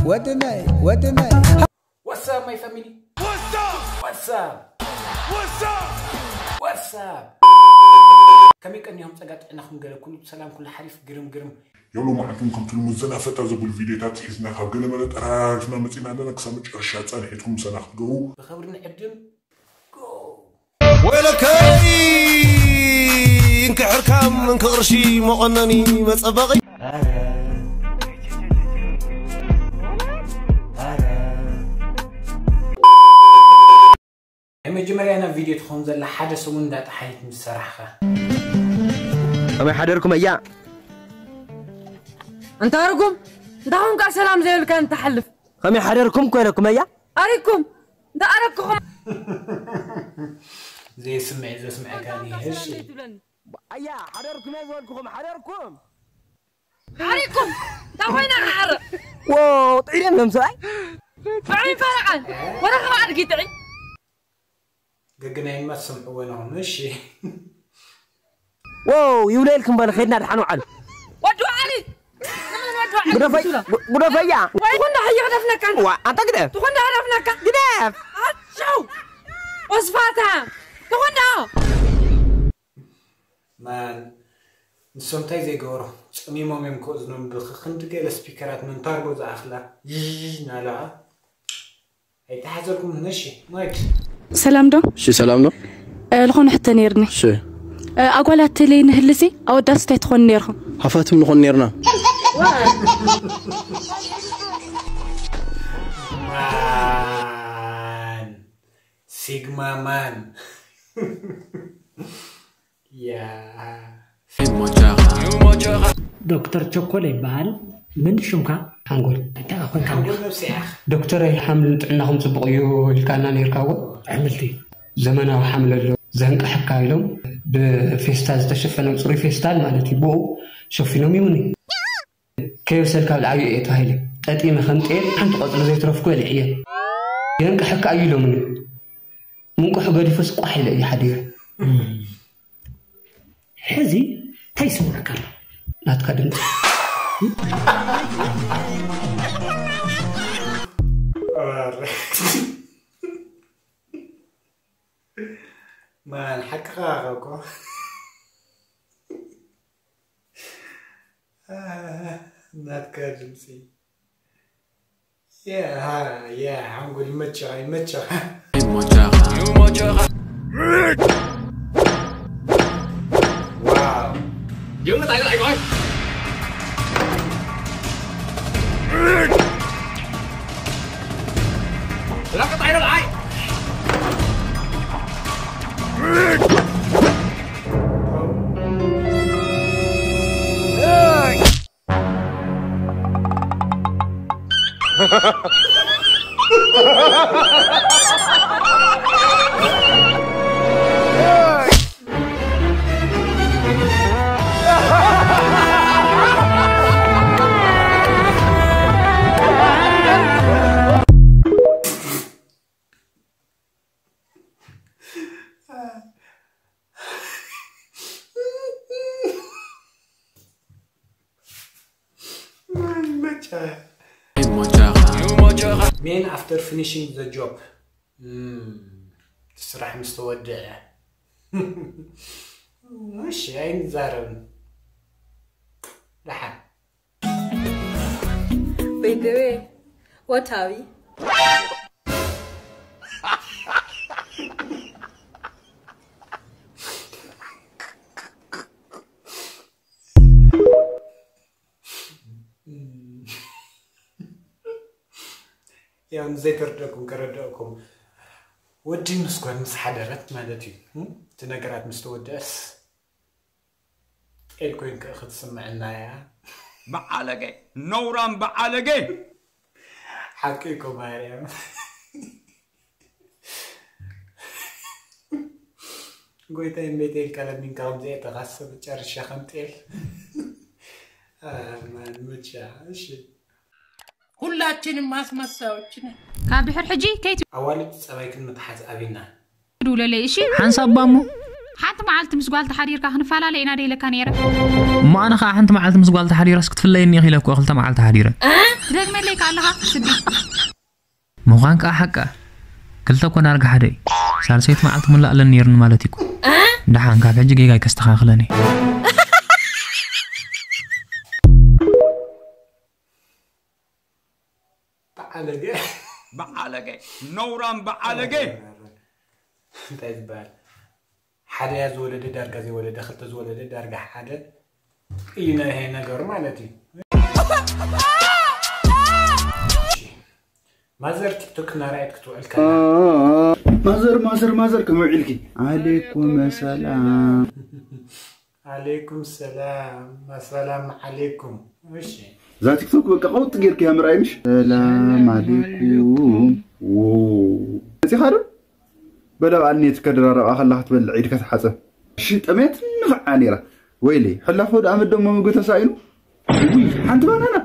ወድናይ ወድናይ What's up my family? What's up? What's up? What's up? What's up? ከመይ ቀኒኹም ጸጋ ጥዕናኹም ገለ ኩሉ ሰላም ኩሉ ሓሪፍ ግርም ግርም። ያው ሎማዓንቱን ከምቲ ልሙድ ዘና ፈታ ዘብሉ ቪድዮታት ሒዝና ካብ ገለ መለ ጠራሪፍና መጺና ኣለና። ክሳብ መጨረሻ ጻንሒትኩም ምሳና ክትገብሩ ብኽብሪ ንዕድም። Go! ወይለከይ እንክሕርካም እንክቕርሺ መቐነኒ መጸበቒ። ናይ መጀመርያ ናብ ቪድዮ ትኸውን ዘላ ሓደ ሰሙን እንዳጠሓይት ምስ ሰራሕኻ። ከመይ ሓደርኩም እያ? እንታ ርጉም፣ እንታ ኹንካ ሰላም ዘይብልካ እንተሓልፍ። ከመይ ሓደርኩም እኮ ኢለኩም እያ? ኣሪኩም፣ እንታ ኣረክኹም። ዘይስምዕ ዘስምዐካ እሺ። ኣያ ሓደርኩም እየ ዝበልኩኹም ሓደርኩም። ኣሪኩም፣ እንታ ኮይና ክሓርቕ። ዎ ጥዒደም እዮም ሰብኣይ። ጥዑይ ፈረቓን፣ ወረኻ ኣድጊ ጥዒ። ገግናይማ ትሰምዕዎ ነኹም እሺ። ዎ ይብለ ኢልኩም በለ ከይድና ድሓን ውዓሉ። ወዲ ውዓሊ፣ ንመን ወዲ ውዓሊ ግደፈይ ትብሎ? ግ- ግደፈያ። ወይ ትኹንዳ ህዮ ክደፍነካ። ዋ ኣንታ ግደፍ። ትኹንዳ ክደፍነካ። ግደፍ። ኣቸው። ወስፋታ። ትኹንዳ። ማን ንሶም እንታይ ዘይገበሩ ጸሚሞም እዮም ከእዝኖም ብክንዲ ገለ ስፒከራት መንታርጎ ዝኣኽላ ይዥ ናለዋ ኣይተሓዘልኩም ነሺ ማይክ ሰላም ዶ? እሺ ሰላም ነው። እ፣ ልኾነ ሕቶ ነይርኒ። እሺ እ፣ ኣጓላት ተለይ ንህልሲ ኣወዳት እንታይ ትኾኑ ነይርኹም? ሃፋትም ንኾን ነይርና። ማን ሲግማ ማን ያ ዶክተር ቸኮለ ይበሃል። ምን ሽምካ? ሓንጎል። እንታይ ኮንካ? ሓንጎል ነብሲ ኢኻ። ዶክተረይ ሓምልን ጥዕናኹም ጽቡቕ እዩ ኢልካና ነይርካ እወ። ኣሕምልቲ። ዘመናዊ ሓምሊ ኣሎ ዘንቅሐካ ኢሎም ብፌስታል ዝተሸፈነ ጽሩይ ፌስታል ማለት እዩ ብኡ ሸፊኖም ይውኒ። ከየብሰልካ ብልዓዮ እየ ተባሂለ። ጠጢመ ከም ጤል ሓንቲ ቆጽሊ ዘይትረፍኩ በሊዐየ። የንቅሐካ እዩ ኢሎምኒ። ምንቅሑ ገዲፈስ ቋሕ ኢለ እየ ሓዲረ። ሕዚ እንታይ ይስምዓካ ኣሎ? ናትካ ድምፂ። ማን ሓቅኻ እኮ ናትካ ድምፂ ሓንጎል ይመቸኻ ይመቸኻ Men after finishing the job ስራሕ ምስ ተወድአ እሺ ኣይንዛረብን ደሓን By the way, what are we? ያው ንዘይተረደእኩም ከረደእኩም ወዲ ምስ ጓል ምስ ሓደረት ማለት እዩ እቲ ነገራት ምስ ተወደአስ ጤል ኮይንካ ክትስምዐና እያ በዓለገ ነውራም በዓለገ ሓቂ እኮ ማርያም ጎይታይ እመቤቴ ኢልካ ለሚንካ ከምዚኣ ተኻሰብ ጨርሻ ከም ጤል ማን ምቻ እሺ ኩላ ኣችንም ማስመሳዮች ነን። ካብ ድሕር ሕጂ ከይቲ ኣዋልድ ጸባይክን ምትሓዝ ኣቢና። ድውለለይ እሺ። ሓንሳብ ባሞ ሓንቲ መዓልቲ ምስ ጓል ተሓዲርካ ክንፈላለ ኢና ደይለካ ነይረ። እሞ ኣነ ከዓ ሓንቲ መዓልቲ ምስ ጓል ተሓዲረስ ክትፍለየኒ ኢኺ ኢለ እኮ ክልተ መዓልቲ ሓዲረ ትደግመለይ ከ ኣለኻ ስዲ። ምዃን ከዓ ሓቃ ክልተ እኮ ዳርጋ ሓደ እዩ። ሳልሰይቲ መዓልቲ ምላእ ኣለኒ ነይርኒ ማለት እዩ እኮ። ደሓን ካብ ሕጂ ጌጋ ኣይከስተኻኽለን እየ። በዓለገ በዓለገ ነውራም በዓለገ እንታይ ዝበሃል ሓደ ያ ዝወለደ ዳርጋ ዘይወለደ ክልተ ዝወለደ ዳርጋ ሓደ እዩ ናይ ይሄ ነገሩ ማለት እዩ። ማዘር ቲክቶክ እናረኣየት ክትውዕል ከላ ማዘር ማዘር ማዘር ከመይ ውዒልኪ? ዓለይኩም ሰላም። ዓለይኩም ሰላም ኣሰላም ዓለይኩም። እሺ እዛ ቲክቶክ በቃ ቀውጥ ጌርኪ ያ ምርኣይ ምሽ? ሰላም ዓለይኩም። ዎ መፂኻ ዶ? በለ በዓል ኔት ከደራረባ ከላ ክትበልዕ ኢድ ከተሓፀብ። እሺ ጠሜት ንኽዓ ነይራ። ወይለይ ሕላፎ ደኣ መደሞ ምግቢ ተሳኢኑ። ውይ ሓንቲ ባናና።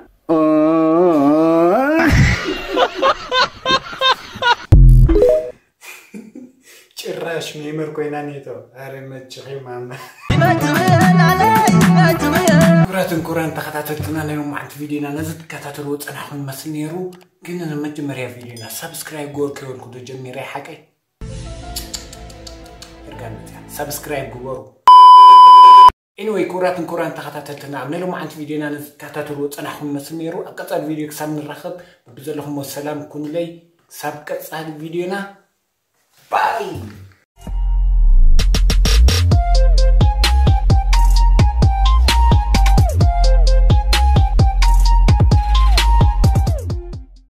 ጭራሽ ሜመር ኮይና ኔቶ ኣረ መችኺ ማማ። ይመትብል ኣለይ ይመትብል ክቡራትን ክቡራን ተኸታተልትና ናይ ሎማዓንቲ ቪድዮና ነዚ ትከታተልዎ ፀናሕኩም መስል ነይሩ። ግን ንመጀመርያ ቪድዮና ሳብስክራይብ ገበርኩ ይበልኩ ዶ ጀሚረ ሓቀይ እርጋን መፅያ ሳብስክራይብ ግበሩ። ኤኒወይ ክቡራትን ክቡራን ተኸታተልትና ኣብ ናይ ሎማዓንቲ ቪድዮና ነዚ ትከታተልዎ ፀናሕኩም መስል ነይሩ። ኣብ ቀፃሊ ቪድዮ ክሳብ ንራኸብ በብዘለኹሞ ሰላም ኩኑለይ። ክሳብ ቀፃሊ ቪድዮና ባይ።